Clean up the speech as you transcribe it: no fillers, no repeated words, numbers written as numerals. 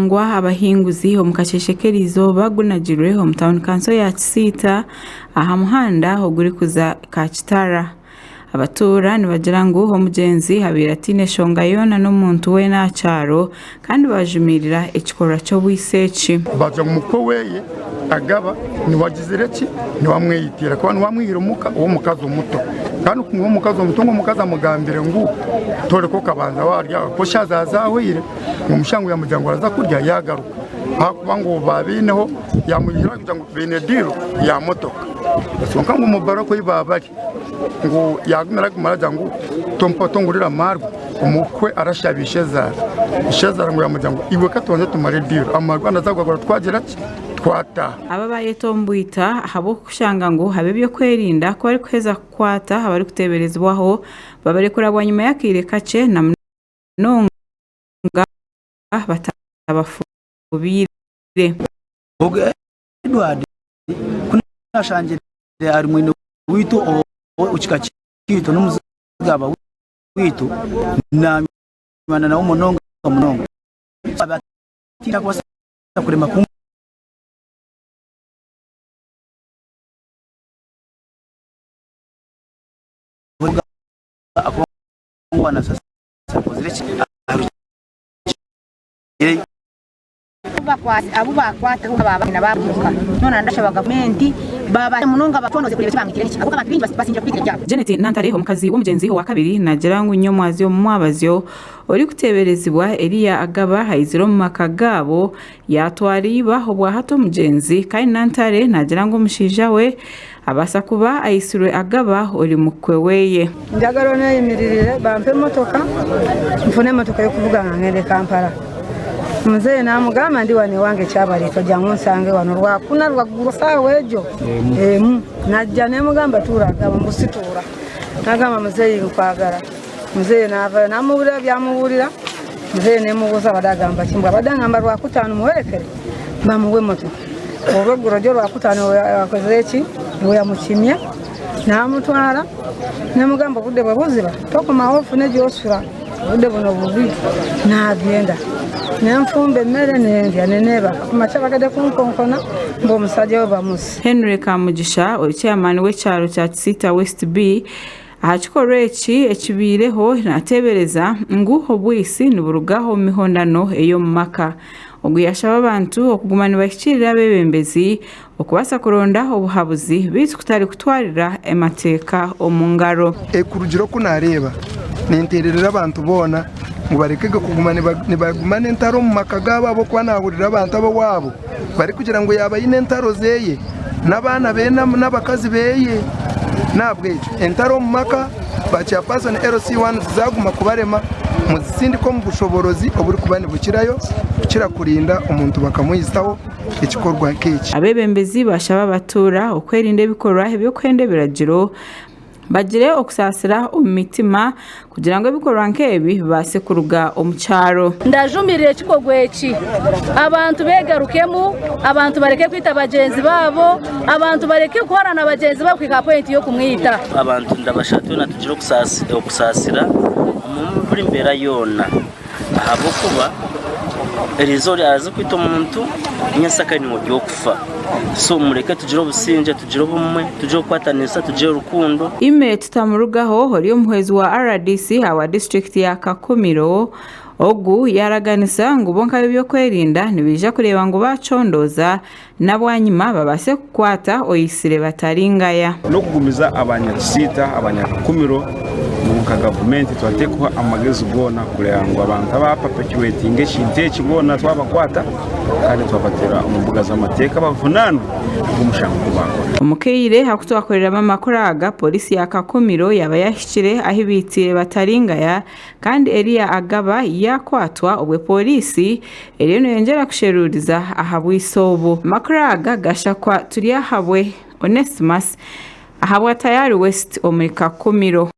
gwashangwa abahinguzi omu kasheeshe k'erizooba gunagirwe omu tauni kanso ya Kisiita aha muhanda ogurikuza Kakitara. Abatuura nibagira ngu omugyenzi abaire ataine shonga yoona n'omuntu weena aha kyaro kandi bajumirira ekikorwa ky'obwitsi eki. Baagira ngu mukwe weye Agaba niwe agizire ki? Niwe amweyitiire ahakuba niwe amwihire omuka ow'omukazi omuto. Kandi kumwiha omukazi omuto ngu omukazi amugambire ngu toreka okabanza waarya ahakuba eshaaha zaaba zaahweire, ngu omushaija ngu yaamugira ngu araza kurya yaagaruka ahakuba ngu baabiineho yaamwihira kugira ngu baine diiru ya motoka. Kwonka ngu omu barako ei baaba bari ngu yaagumire aguma aragira ngu tompa tongurira amaarwa, omukwe arashaba ishezaara, ishezaara ngu yaamugira ngu iwe ka tubanze tumare diiru amaarwa naza kugagura twagira ki? Twataaha. Aba bayetomboita ahabw'okushanga ngu ab'ebyokwerinda ku barikuheza kukwata abarikuteeberezibwaho babarekura bwanyima y'akaire kakye na munonga batabafubiire. Ogu Edward ku nashangire ari mwene waitu ow'ekika kyaitu n'omuzigaba waitu, nanywana nawe munonga munonga. Tinakubaasa kurema kumuvuga ahakuba ngu akozire ki? Arugireyo. Abu baakwataho baaba baamuka. Nyowe ndashaba gavumenti babaase munonga bacoondoze kureeba eki baamwitire niki ahabw'okuba abantu baingi basingire kwitira ebyabo. Janet Nantare omukazi w'omugyenzi owakabiri naagira ngu nyomwazyo omu mwabazyo orikuteeberezibwa Eliya Agaba aizire omu maka gaabo yaatwara iba obwahati omugyenzi kandi Nantare naagira ngu omushaija we abaasa kuba aitsirwe Agaba ori mukwe weye. Njagala oneeyimiririre bampe emotoka nfune emotoka y'okuvuga nga ngende Kampala. Muzeeyi naamugamba ndi wano ewange Kyabariitwa jangu onsange wano Rwakuna rwaggulo saawa egyo emu. Najja nemugamba tuura agamba mbu situura. Nagamba muzeeyi nkwagala. Muzeeyi naavayo namubuurira byamubuurira. Muzeeyi nemubuuza abadde agamba ki mbu abadde angamba Rwakutaano muwerekere bamuwe emotoka. Olweggulo ryo Rwakutaano yakozire ki? Yamukimya namutwara nemugamba obudde bwe buziba tokomawo ofune gy'osula. Obudde buno bubi nagenda nenfumba emmere nendya nenebaka kumakya bagede kunkonkona mbu omusajja we bamusse. Henry Kamugisha ori chairman w'ekyaro kya Kisiita West B aha kikorwa eki ekibaireho nateebereza ngu obwitsi niburuga omu mihondano ey'omu maka. Ogu yashaba abantu okuguma nibahikiirira abeebembezi okubaasa kuronda obuhabuzi beitu kutari kutwarira emateeka omu ngaro. Ekurugira oku naareeba, ninteererera abantu boona ngu barekege kuguma nibaguma n'entaro omu maka gaabo ahabw'okuba naahurira abantu ab'owaabo barikugira ngu yaaba aine entaro zeeye n'abaana be n'abakazi beeye. N'ahabw'ekyo entaro omu maka ba chairperson LC1 zaaguma kubarema, muzitsindike omu bushoboorozi oburikuba nibukirayo kukira kurinda omuntu bakamwihitsaho. ekikorwa nk'eki. Abeebembezi baashaba abatuura okwerinda ebikorwa eby'okuhenda ebiragiro bagire okusaasira omu mitima kugira ngu ebikorwa nk'ebi bibaase kuruga omu kyaro. Ndajumirira ekikorwa eki. Abantu begarukemu, abantu bareke kwita bagyenzi baabo, abantu bareke kuhorana bagyenzi baabo kuhika aha pointi y'okumwita. Abantu ndabashaba twena tugire okusaasira omu buri mbeera yoona. Ahabw'okuba eriizooba ryaza kwita omuntu nyentsya niiwe ori ow'okufa. So mureke tugire obusingye, tugire obumwe, tugire okukwatanisa, tugire rukundo. Ime Tutamurugaho ori omuhwezi wa rdc awa disiturikiti ya Kakumiro ogu yaaraganisa ngu bo nk'ab'ebyokwerinda nibaija kureeba ngu baacondooza na bwanyima babaase kukwata oitsire Bataringaya. N'okugumiza abanyakisiita, abanyakakumiro ngu nka gavumenti twateekaho amagezi goona kureeba ngu abantu abapapeturetinga ekintu eki boona twabakwata kandi twabateera omu mbuga z'amateeka bavunaanwe ahabw'omushango ogu baakora. Omu kaire aku twakoreramu amakuru aga, Pooriisi ya Kakumiro yaaba yahikire ahu baitiire Bataringaya Kandi Eliya agaba yaakwatwa obwe pooriisi eriyo neeyongyera kusheruriza aha bwisa obu. Amakuru aga gashakwa Turyahabwe Onesimus ahabwa Tayari West omuri Kakumiro.